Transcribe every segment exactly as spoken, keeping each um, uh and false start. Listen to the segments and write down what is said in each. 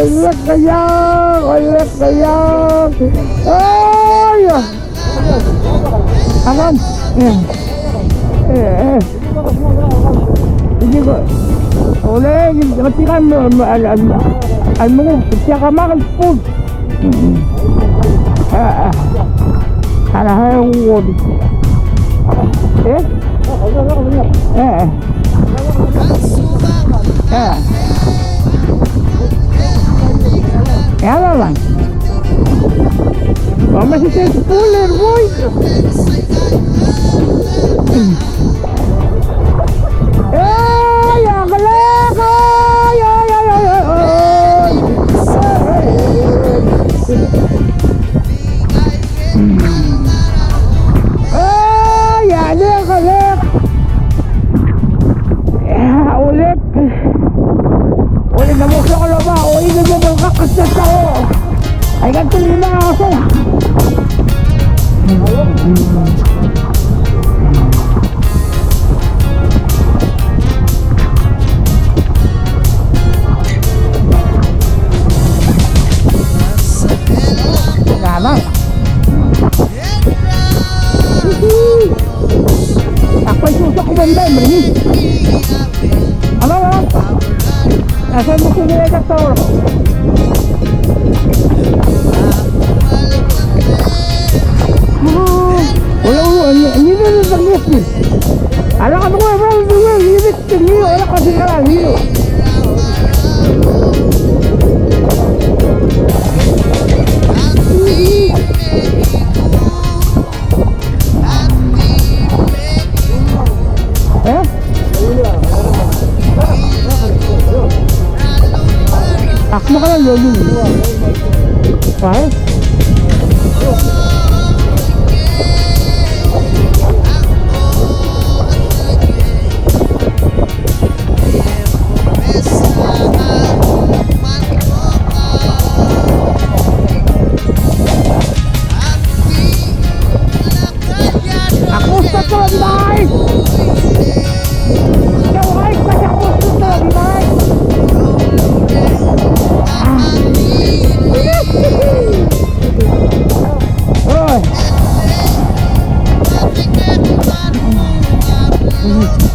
Olek keiang, olek keiang. Ai, ya. Akan. Eh. Eh, eh. Ini ko. Olek, ini ketikan, al, al, al, menguk, siapa makan pun. Eh, eh. Ala hai ngodi. Eh? Eh, eh. Eh. Ala lang. Vamos a hacer spoiler, boy. Ei, a kelek, ei, ei, ei. Ei, a kelek, a kelek. Ia, olek. Olek, ng mo klou el oba, olek, ng mo klou el oba. Aika el telim a ngesonges. Nana. Ak bai susok ko bendai meri. Alo, alo. Asa mo kung e ka toro. Alo, alo, ni, ni, ni, ni, ni. Ala ka toko e ba ni, ni, ni. Tengiu, ora kasi kala tengiu. Eh? Ak mo kala lolu. Why? Ak mo sa tolai. Tolai, sa ak mo sa tolai. Oi.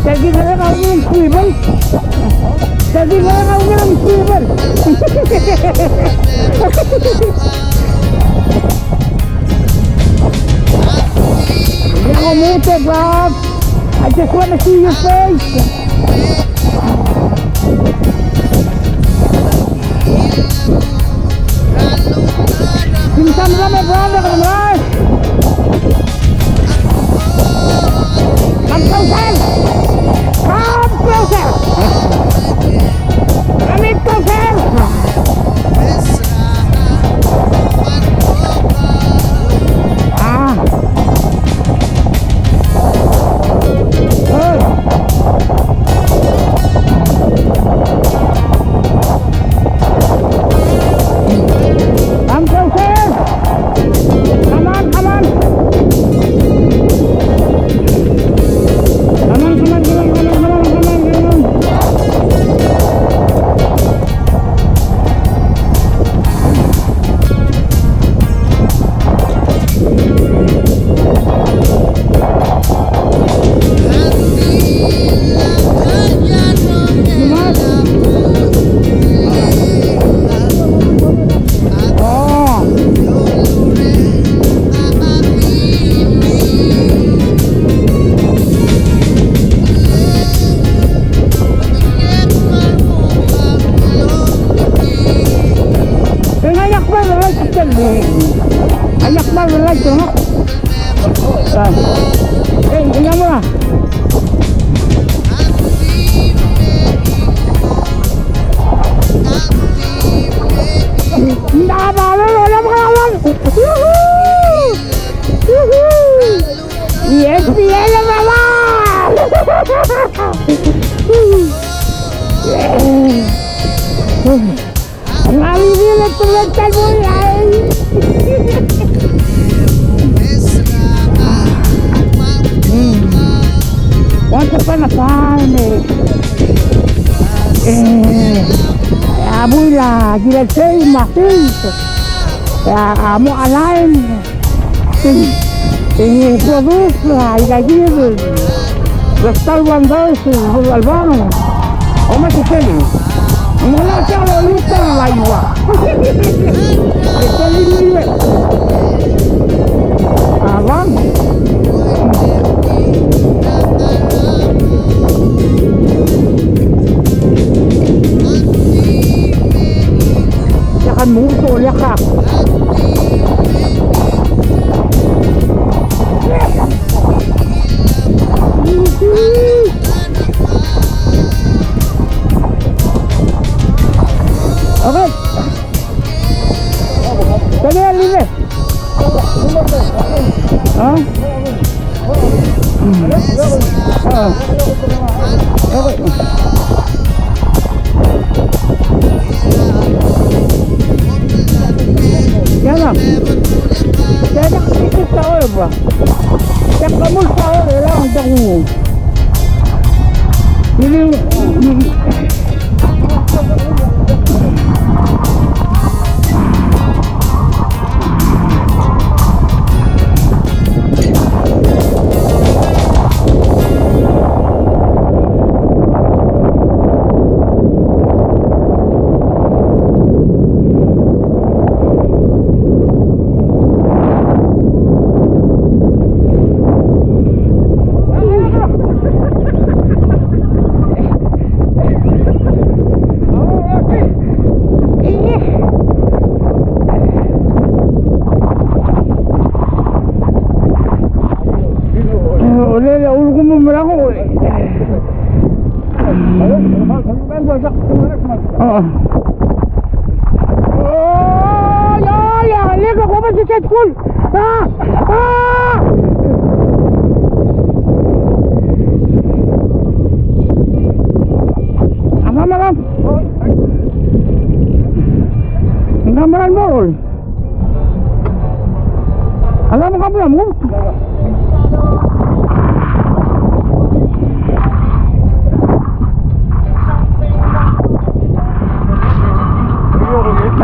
Tagi ngerang a ungil swivel. Tagi ngerang a ungil swivel. Yang omutek, Rob. I just wanna see your face. Pinsan kami, brother, kami, brother. Come closer. Come closer. Come in closer. Ah. Come closer. Come on, come on. Come on, come on, come on, come on, come on, come on, come on, come on, come on. Tenga yak ba belai kita le. Ayak ba belai tengok. Ah. Eh, ini apa? Nda ba lo lo lo lo. Yuhu! Yuhu! E S P N, mamá! Ngali di le tulen tal boy ai. Once upon a time, eh. Eh. A buil a kirel sei me a sils. A, a mo a line. E, e, produce a ikakid. Restart one thousand, Albang. Omes a sel. Ng mla siang el olengit a laiua. E sel el mle. Abang. Diak a mo ungil a kak. Okay. Tadi ya, Lile. Ha? Hmm. Ah. Okay. Yan a. Yan a, ito sa oil ba? Yan ka mo sa oil, kailangan sa kung. Ini, ini. Ole, ole, ulkum merang, ole. Oo. Oo, ya, ya, le, ko ba si chat kul. Ah! Ah! Ama malam. Ng meral mo. Alam ka mo.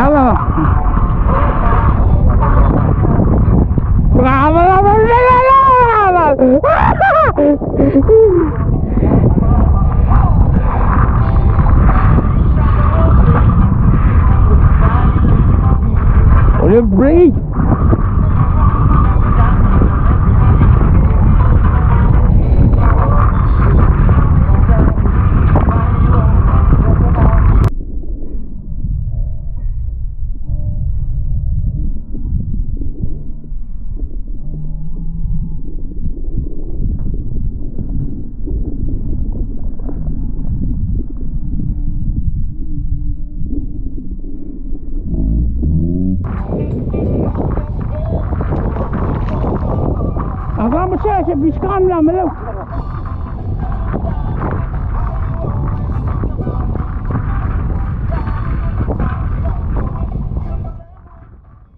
Alam. Ole, brake. Aga mesa se biskan la melo.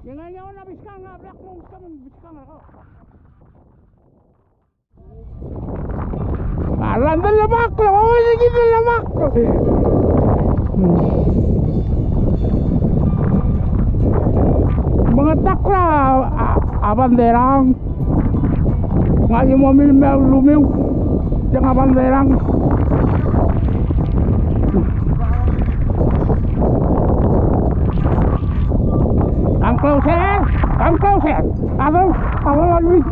Dengan nyawa na biskan nga blak mo mesa biskan ako. Alan de lebak, lebak, lebak. Mengetak la a, a banderang. Ngai mo mil mel lumiu. Jang a banderang. Come closer, come closer. Abang, abang, abang.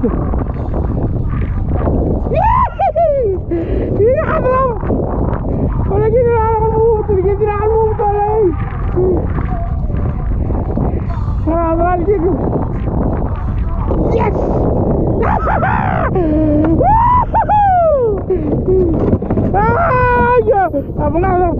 Iya, abang. Kalau gitu, abang, abang, gitu, abang, abang. Abang, abang, gitu. Yes! Ah, iya. Abang, abang.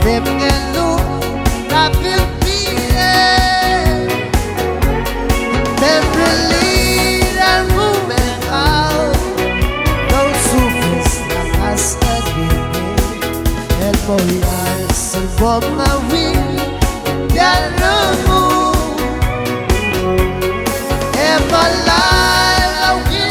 Te mengedub er a Pilipined, te mrellii er a rengum e kau, dousubes er a ngasech er kid, el mo ias el bo mngeuiu, tia el rengum